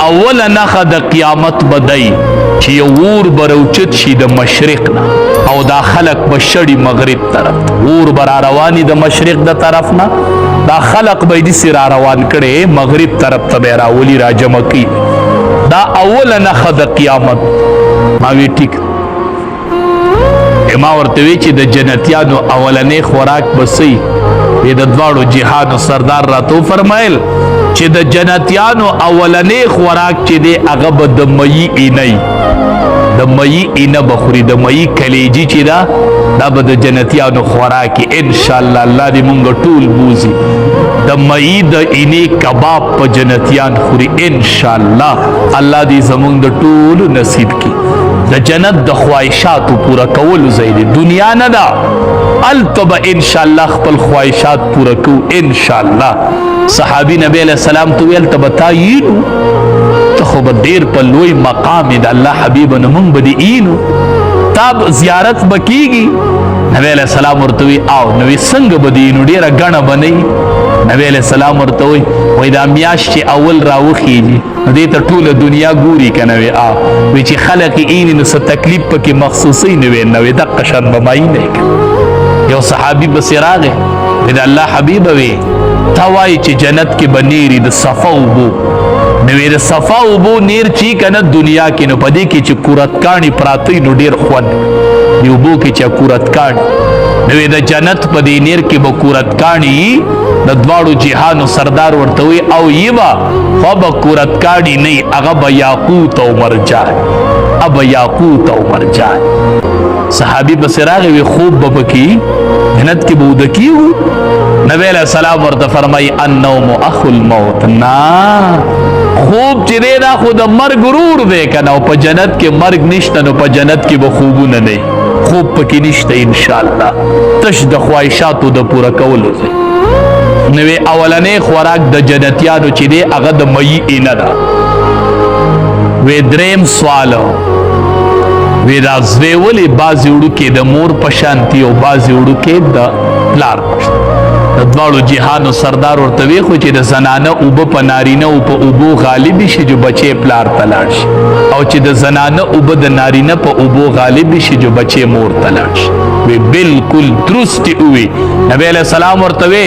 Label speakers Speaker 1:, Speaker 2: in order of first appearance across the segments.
Speaker 1: اوله نښه د قیامت به دی چې یو اور به راوچت شي د مشرق نه، او دا خلق به شړي مغرب طرف ته. اور به را رواني د مشرق د طرف نه، دا خلق به یې داسې را روان کړي مغرب طرف ته به یې راولي را جمع کوي. دا اوله نښه د قیامت. ما وی ټیک. ما ورته وی چې د جنتیانو اولنې خوراک به څه وي؟ وی د دواړو جهانو سردار راته وفرمایل چې د جنتیانو اولنې خوراک چې دی هغه به د مئی اینه وي. د مئی اینه به خوري، د مئی کلیجي چې ده دا به د جنتیانو خوراک وي. انشاءالله الله دې مونږ ټول بوځي. د مئی د اینې کباب په جنتیان خوري انشاءالله. الله دې زمونږ د ټولو نصیب کړي. د جنت د خواهشاتو پوره کولو ځای دی، دنیا نه ده. هلته به انشاءالله خپل خواهشات پوره کوو انشاءالله. صحابي نبی علیه السلام ته ویل ته به تا اینو، ته خو به ډېر په لوی مقام یې د الله حبیبه، نو مونږ به دې اینو، تا زیارت به کیږي. نبی علیه السلام ورته وی او نو وی څنګه به دې اینو، ډېره ګڼه به نه وي. نبی علیه السلام ورته وی وایي دا میاشت چې اول راوخیږي نو دې ته ټوله دنیا ګوري که نه؟ وی آو. وی چې خلق یې ایني نو څه تکلیف پکې مخصوصي نه وي، نه وي دقه شان به ما اینی که. یو صحابي پسې راغی، وی د الله حبیبه وی تا وایي چې جنت کې به نیري د صفا اوبو، نو وی د صفا اوبو نیر چې که نه دنیا کې، نو په دې کې چې کورت کاڼي پراته وي نو ډېر خوند دی اوبو کې چې کورت کاڼي، نو وی د جنت په دې نیر کې به کورت کاڼي د دواړو جهانو سردار ورته وی او یې به خو به کورت کاڼي نه وي، هغه به یاقوت او مرجان، به یاقوت او مرجان. صحابي پسې راغی وی خوب به پکې جنت کې به وده کیږو. نبی علیہ السلام ورته فرمایي النوم اخو الموت. نه، خوب چې دی دا خو د مرګ ورور دی که نه، او په جنت کې مرګ نشته، نو په جنت کې به خوبونه نه وي، خوب پکې نشته انشاءالله، تش د خواهشاتو د پوره کولو ځای. نو اولنې خوراک د جنتیانو چې دی هغه د مئی اینه ده. وی دریم سوال، وی دا زوی ولې بعضې وړوکی د مور په شانتي او بعضې وړوکی د پلار په شان؟ د دواړو جهانو سردار ورته وی خو چې د زنانه اوبه په نارینه او په اوبو غالب شي جو بچی پلار ته لاړ شي، او چې د زنانه اوبه د نارینه په اوبو غالب شي جو بچی مور ته لاړ شي. وی بالکل درست وی. نبی علیہ السلام ورته وی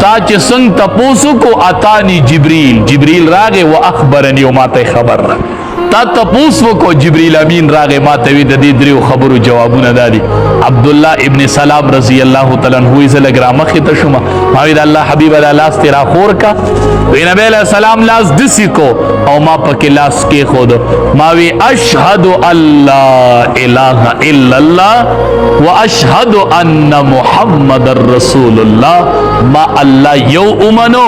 Speaker 1: تا چې څنګه تپوس وکړو اتانی جبریل، جبریل راغی و اخبرني او ماته خبر را تا تپوس وکړو، جبریل امین راغی ماته وی د دې دریو خبرو جوابونه دادي. عبدالله ابن سلام رضی الله تعالی عنہ وی زه لږ رامخې ته شوم، ما وی د الله حبیبه دا لاس دې راخور کا. وی نبی علیہ السلام لاس دسې کو او ما پکې لاس کېښود، ما وی اشهد ان لا اله الا الله واشهد ان محمد رسول الله. ما الله یو ومنو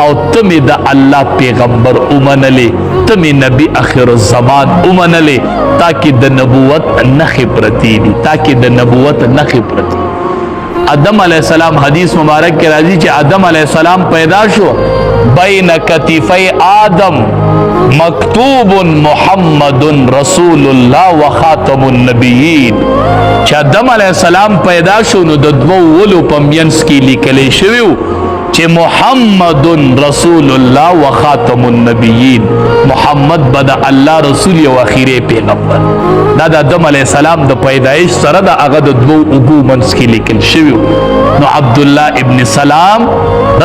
Speaker 1: او ته مې د الله پیغمبر ومنلې، ته مې نبی اخر الزمان ومنلې، تاکې د نبوت نښې پرتې دي، تاکې د نبوت نښې پرتې. آدم علیہ السلام حدیث مبارک کې راځي چې آدم علیہ السلام پیدا شو، بین کتفی آدم مکتوب محمد رسول الله وخاتم النبیین. چې آدم علیہ السلام پیدا شو نو د دوو ولو په مینځ کې لیکلی شوی چې محمد رسول الله وخاتم النبیین، محمد به د الله رسول یو اخیری پیغمبر. دا د آدم علیه السلام د پیدایش سره د هغه د دوو اوږو منځ کې لیکل شوی. نو عبدالله ابن سلام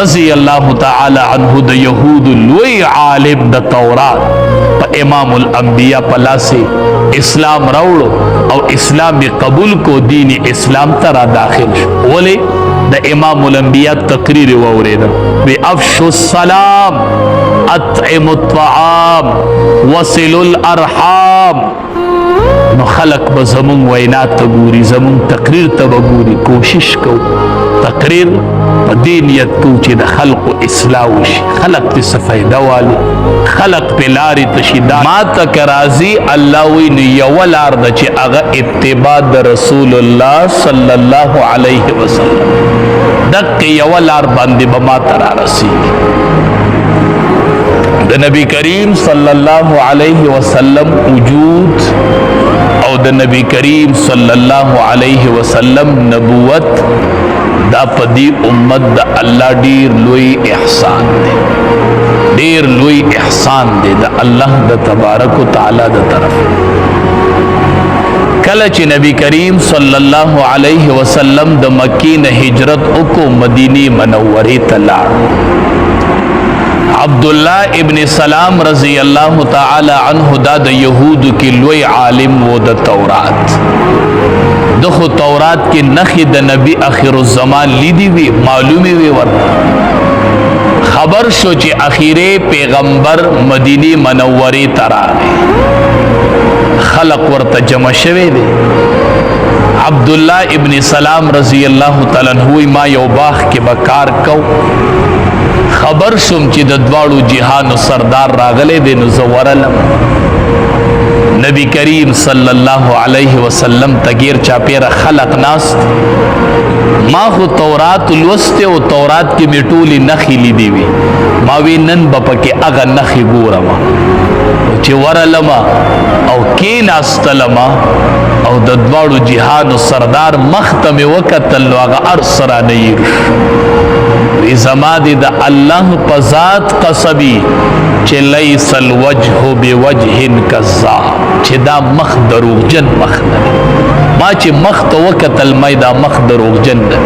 Speaker 1: رضی الله تعالی عنه د یهودو لوی عالم د تورات په امام الانبیاء په لاس اسلام راوړو او اسلام یې قبول کو، دین اسلام ته را داخل شو. ولې؟ د امام الانبیاء تقریر واورېده، وی افشوا السلام، اطعموا الطعام، وصلوا الارحام. نو خلق به زمونږ وینا ته ګوري، زمونږ تقریر ته به ګوري. کوشش کوو تقریر په دې نیت کوو چې د خلقو اصلاح وشي، خلق ته څه فایده والي، خلق په لارې ته شي. دا ما ته که راځي الله وایي نو یوه لار ده چې هغه اتباع د رسول الله صلی الله علیه وسلم، دقې یوه لار باندې به ما ته رارسېږي. د نبی کریم صلی الله علیه وسلم وجود او د نبی کریم صلی الله علیه وسلم نبوت دا په دې امت د الله ډیر لوی احسان دی. ډیر لوی احسان دی د الله د تبارک وتعالی د طرف. کله چې نبی کریم صلی الله علیه وسلم د مکی نه هجرت وکړو، مدینه منورې ته لاړ، عبد الله ابن سلام رضی الله تعالی عنہ دا د يهودو کې لوی عالم و د تورات. دخو تورات کې نخې د نبی اخر الزمان لیدی وی، معلومی وی ورته. خبر شو چې اخیری پیغمبر مدینه منورې ته راغی، خلق ورته جمع شوی دی. عبد الله ابن سلام رضی الله تعالی عنہ ما یو باغ کې به کار کو، خبر شوم چې د دواړو جهانو سردار راغلی دی، نو زه ورلم. نبی کریم صلی الله علیه وسلم ته ګیر چاپیره خلق ناست. ما خو تورات لوسته او تورات کې مې ټولې نښې لیدې وې، ما وی نن به پکې هغه نښې ګورم. چې ورلم او کېناستلم او د دواړو جهانو سردار مخ ته مې وکتل، نو هغه هر څه رانه هېر شو. وی زما دې د الله په ذات قسمي چې لیس الوجه بوجه کذاب، چې دا مخ دروغجن مخ نه دی. ما چې مخ ته وکتل، ما دا مخ دروغجن نه دی.